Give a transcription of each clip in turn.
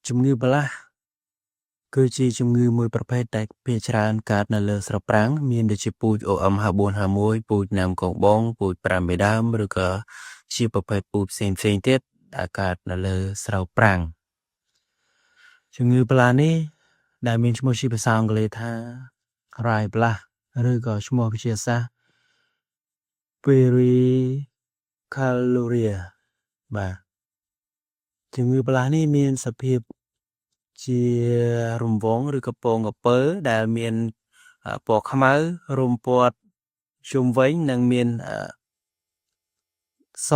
ជំងឺប្រឡាស់គឺជាជំងឺមួយប្រភេទដែលភាគច្រើនកើតនៅលើស្រូវប្រាំងមានដូចជាពូជ OM5451 ពូជណាមកងបងពូជ5មេដើមឬក៏ជាប្រភេទពូជផ្សេងផ្សេងទៀតដែលកើតនៅលើស្រូវប្រាំងជំងឺប្រឡាស់នេះដែលមានឈ្មោះជាភាសាអង់គ្លេសថា Rice Blast ឬក៏ឈ្មោះវិទ្យាសាស្ត្រ Pyricularia បាទជំងឺប្រឡាស់នេះមានសភាពជារង្វង់ឬក៏ពងក្រពើដែលមានពណ៌ខ្មៅរុំព័ទ្ធជុំវិញនិងមានស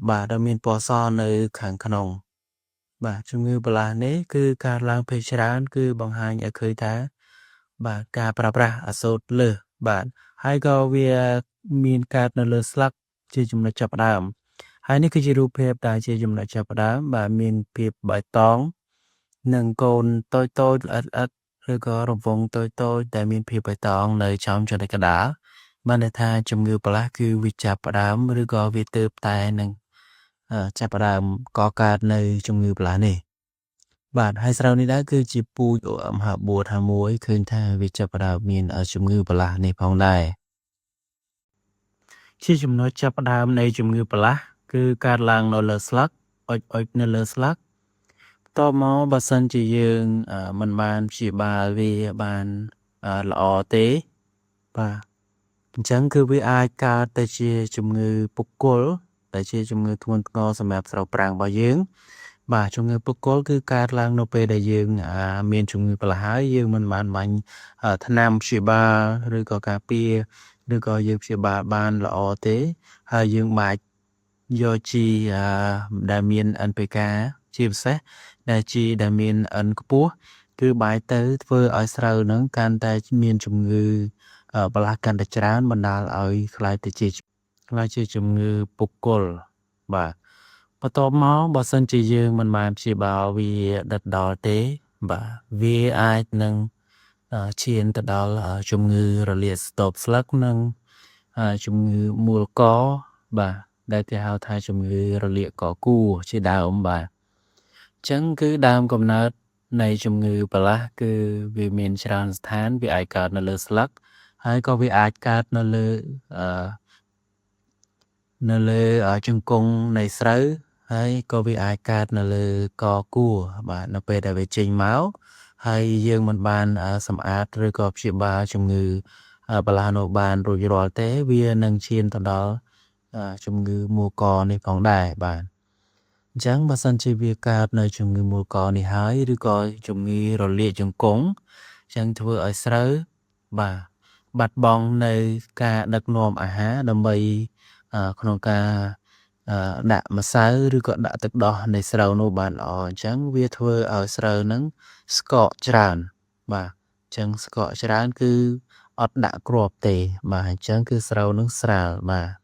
បាទដែលមានពណ៌សនៅខាងក្នុងបាទជំងឺប្រឡាស់នេះគឺកើតឡើងភាគច្រើនគឺបង្ហាញឲ្យឃើញថាបាទការប្រើប្រាស់អាសូតលើសបាទហើយក៏វាមានកើតនៅលើស្លឹកជាចំណុចចាប់ផ្ដើមហើយនេះគឺជារូបភាពដែលជាចំណុចចាប់ផ្ដើមបាទមានភាពបៃតងនិងកូនតូចតូចល្អិតល្អិតឬក៏រង្វង់តូចតូចដែលមានភាពបៃតងនៅចំចំណុចកណ្ដាលបានន័យថាជំងឺប្រឡាស់គឺវាចាប់ផ្ដើមឬក៏វាទើបតែនឹងចាប់ផ្ដើមកកើតនៅជំងឺប្រឡាស់នេះបាទហើយស្រូវនេះដែរគឺជាពូជ OM5451 ឃើញថាវាចាប់ផ្ដើមមានជំងឺប្រឡាស់នេះផងដែរជាចំណុចចាប់ផ្ដើមនៃជំងឺប្រឡាស់គឺកើតឡើងនៅលើស្លឹកអុចអុចនៅលើស្លឹកបន្ទាប់មកបើសិនជាយើងមិនបានព្យាបាលវាបានល្អទេបាទអញ្ចឹងគឺវាអាចកើតទៅជាជំងឺពុកលដែលជាជំងឺធ្ងន់ធ្ងរសម្រាប់ស្រូវប្រាំងរបស់យើងបាទជំងឺពុកលគឺកើតឡើងនៅពេលដែលយើងមានជំងឺប្រឡាស់ហើយយើងមិនបានបាញ់ថ្នាំព្យាបាលឬក៏ការពារឬក៏យើងព្យាបាលបានល្អទេហើយយើងបាច់យកជីដែលមាន NPK ជាពិសេសដែលជីដែលមាន N ខ្ពស់គឺបែរទៅធ្វើឲ្យស្រូវហ្នឹងកាន់តែមានជំងឺប្រឡាស់កាន់តែច្រើនបណ្ដាលឲ្យក្លាយទៅជាក្លាយជាជំងឺពុកលបាទបន្ទាប់មកបើសិនជាយើងមិនបានព្យាបាលវាដិតដល់ទេបាទវាអាចនឹងឈានទៅដល់ជំងឺរលាកស្ទបស្លឹកនិងជំងឺមូលកបាទដែលគេហៅថាជំងឺរលាកកគួរជាដើមបាទអញ្ចឹងគឺដើមកំណើតនៃជំងឺប្រឡាស់គឺវាមានច្រើនស្ថានវាអាចកើតនៅលើស្លឹកហើយក៏វាអាចកើតនៅលើអឺនៅលើជង្គង់នៃស្រូវហើយក៏វាអាចកើតនៅលើកគួរបាទនៅពេលដែលវាចេញមកហើយយើងមិនបានសម្អាតឬក៏ព្យាបាលជំងឺប្រឡាស់នោះបានរួចរាល់ទេវានឹងឈានទៅដល់ជំងឺមូលកនេះផងដែរបាទអញ្ចឹងបើសិនជាវាកើតនៅជំងឺមូលកនេះហើយឬក៏ជំងឺរលាកជង្គង់អញ្ចឹងធ្វើឲ្យស្រូវបាទបាត់បង់នៅការដឹកនាំអាហារដើម្បីក្នុងការដាក់ម្សៅឬក៏ដាក់ទឹកដោះនៃស្រូវនោះបានល្អអញ្ចឹងវាធ្វើឲ្យស្រូវហ្នឹងស្កកច្រើនបាទអញ្ចឹងស្កកច្រើនគឺអត់ដាក់គ្រាប់ទេបាទអញ្ចឹងគឺស្រូវនឹងស្រាលបាទ